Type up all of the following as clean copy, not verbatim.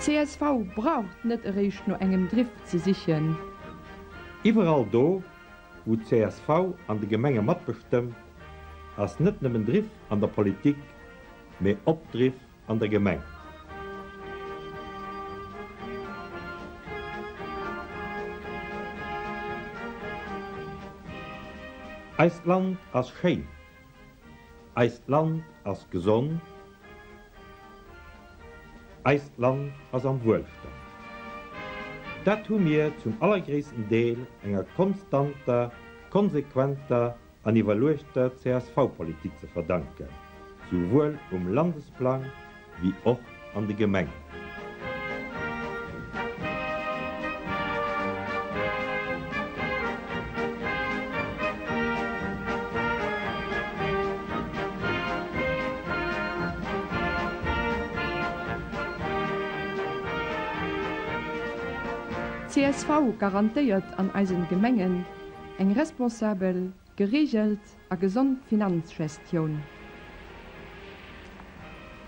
Csv braucht net eréischt no engem Driff ze sichen. Iwwerall do, wou csv an de Gemenge matbestëmmt, ass net nëmmen Driff an der Politik, mee Opdriff an der Gemeng. Eist Land ass schéin. Eist Land ass gesond. Eist Land ass am Wuelstand. Dat hu mir zum allergréissten Deel enger konstanter, konsequenter an iwwerluechter CSV-Politik ze verdanken, souwuel um Landesplang wéi och an de Gemengen. Csv garantéiert an eisen Gemengen eng responsabel, gereegelt a gesond Finanzgestioun.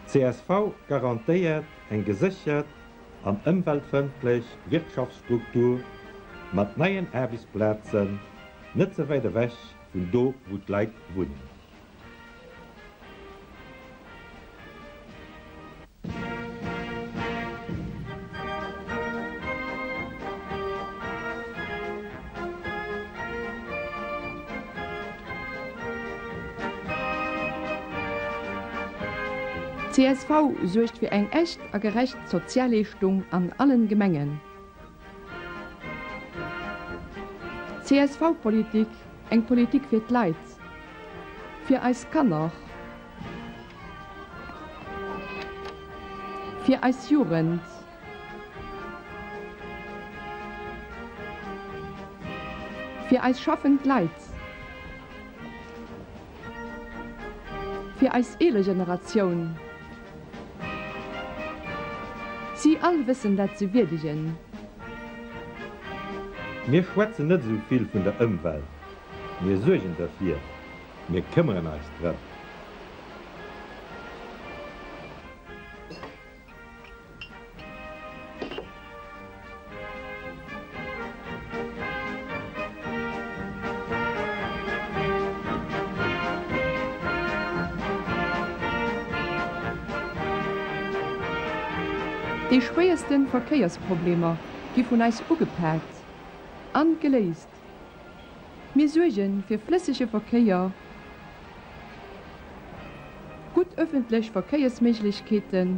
Csv garantéiert eng geséchert an ëmweltfrëndlech Wirtschaftsstruktur mat neien Aarbechtsplazen net ze wäit ewech vun do wou d'Leit wunnen. Csv suergt fir eng echt a gerecht Sozialleeschtung an allen Gemengen. CSV-Politik, eng Politik fir d'Leit, fir eis Kanner, fir eis Jugend, fir eis schaffend Leit, fir eis eeler Generatioun. Si all wëssen dat ze wierdegen. Mir schwätzen net esou vill vun der Ëmwelt, mir suergen derfir, mir këmmeren eis drëm. Déi schwéiersten Verkéiersproblemer gi vun eis ugepaakt an geléist. Mir suergen fir flëssege Verkéier, gutt ëffentlech Verkéiersméiglechkeeten,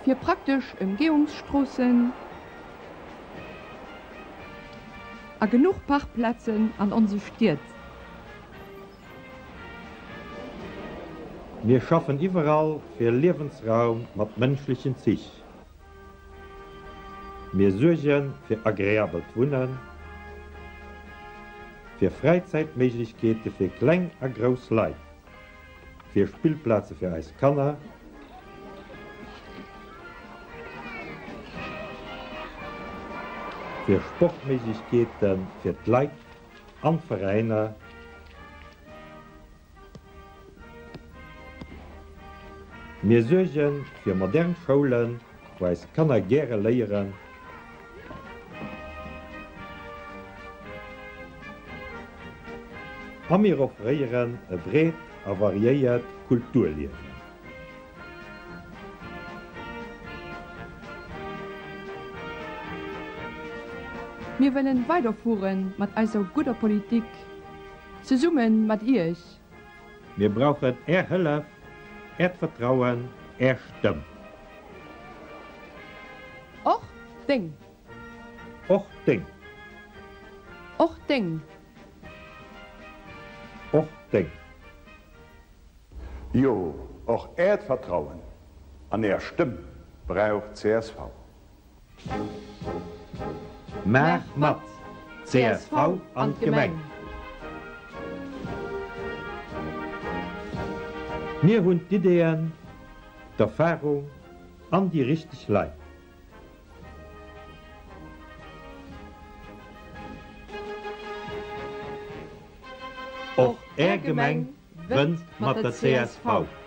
fir praktesch Ëmgehungsstroossen a genuch Parkplazen an onse Stied. Mir schaffen iwwerall fir Liewensraum mat mënschlechen Zich. Mir suerge fir agreabelt Wunnen, fir Fräizäitméiglechkeete fir kleng a grouss Leit, fir Spillplaze fir eis Kanner, fir Sportméiglechkeete fir d'Leit an d'Veräiner. Mir suerge fir modern Schoulen, wou eis Kanner gäre léieren. A mir offréieren e breet a variéiert Kulturliewen. Mir wëllen weiderfueren mat eiser gudder Politik, zesummen mat Iech. Mir brauchen Är Hëllef, Äert Vertrauen, Är Stëmm. Och deng. Och deng. Och deng. Och deng. Jo, och Äert Vertrauen an Är Stëmm brauch csv. Maach mat! Csv an d'Gemeng! Mir hunn d'Ideeën, d'Erfarung an déi richteg Leit. Och Är Gemeng wënnt mat der csv!